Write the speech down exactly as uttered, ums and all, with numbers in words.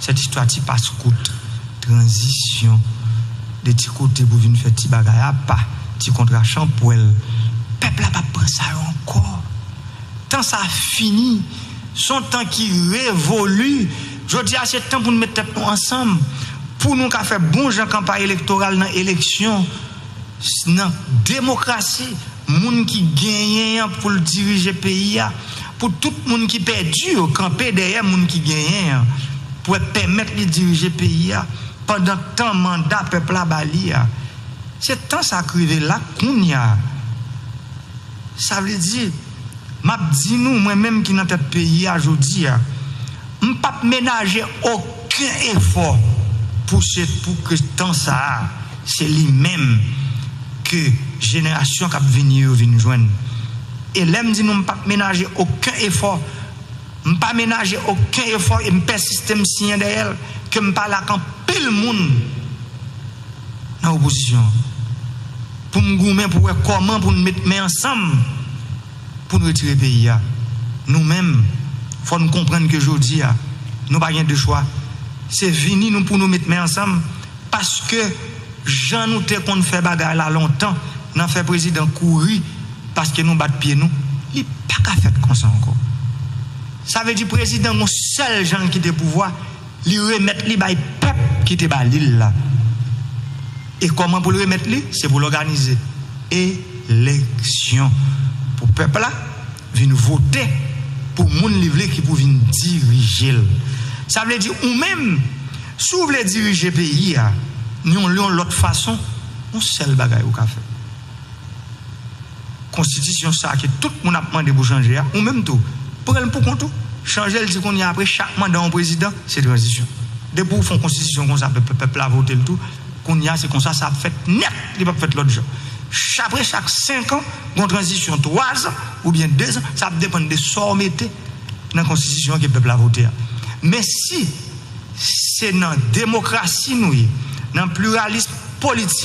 Sèt istwa ti pas kout, tranzisyon, de ti kote pou vin fè ti bagay apa, ti kontra chanpwèl. Pèp la p ap pran sa yo ankò. Tan sa fini. Se yon tan ki revoli. Jodi a, se tan pou nou met tèt nou ansanm, pou nou ka fè bon jan kanpay elektoral nan eleksyon, nan demokrasi, moun ki genyen an pou l dirije peyi a, pou tout moun ki pèdi yo kanpe dèyè moun ki genyen an, pou pèmèt li dirije peyi a pandan tan manda pèp la ba li a. Se tan sa k rive la kounye a. Sa vle di, m ap di nou, mwen menm ki nan tèt peyi a jodi a, m p ap menaje okenn efò pou se, pou ke tan sa a, se li menm ke jenerasyon k ap vini yo vin jwenn. E lè m di nou m p ap menaje okenn efò, m pa menaje okenn efò e m pèsiste m siyen dèyè l, ke m pale ak anpil moun nan opozisyon an, pou m goumen pou wè kòman pou n met men ansanm pou n retire peyi a. Nou menm, fò n konprann ke jodi a, nou pa gen de chwa. Se vini nou pou nou met men ansanm, paske jan nou te konn fè bagay la lontan, nan fè prezidan kouri paske nou bat pye nou, li pa ka fèt konsa ankò. Sa vle di prezidan gon sèl jan l kite pouvwa, li remèt li bay pèp ki te ba li l la. E kòman pou l remèt li? Se pou l òganize eleksyon pou pèp la vin vote pou moun li vle ki pou vin dirije l. Sa vle di ou menm, si w vle dirije peyi a, yon, yon lòt fason, yon sèl bagay ou ka fè. Konstitisyon sa a ke tout moun ap mande pou chanje a, ou menm tou, pran l pou kont ou. Chanje l, di kounye a, apre chak manda yon prezidan, se tranzisyon. Depi w fè yon konstitisyon konsa, pèp, pèp la vote l tou, kounye a, se konsa sa ap fèt nèt, li p ap fèt lòt jan. Ch-, apre chak senk an, gon tranzisyon twa zan oubyen de zan, sa ap depann de sa w mete nan konstitisyon ke pèp la vote a. Men si se nan demokrasi nou ye, nan pliralis politik,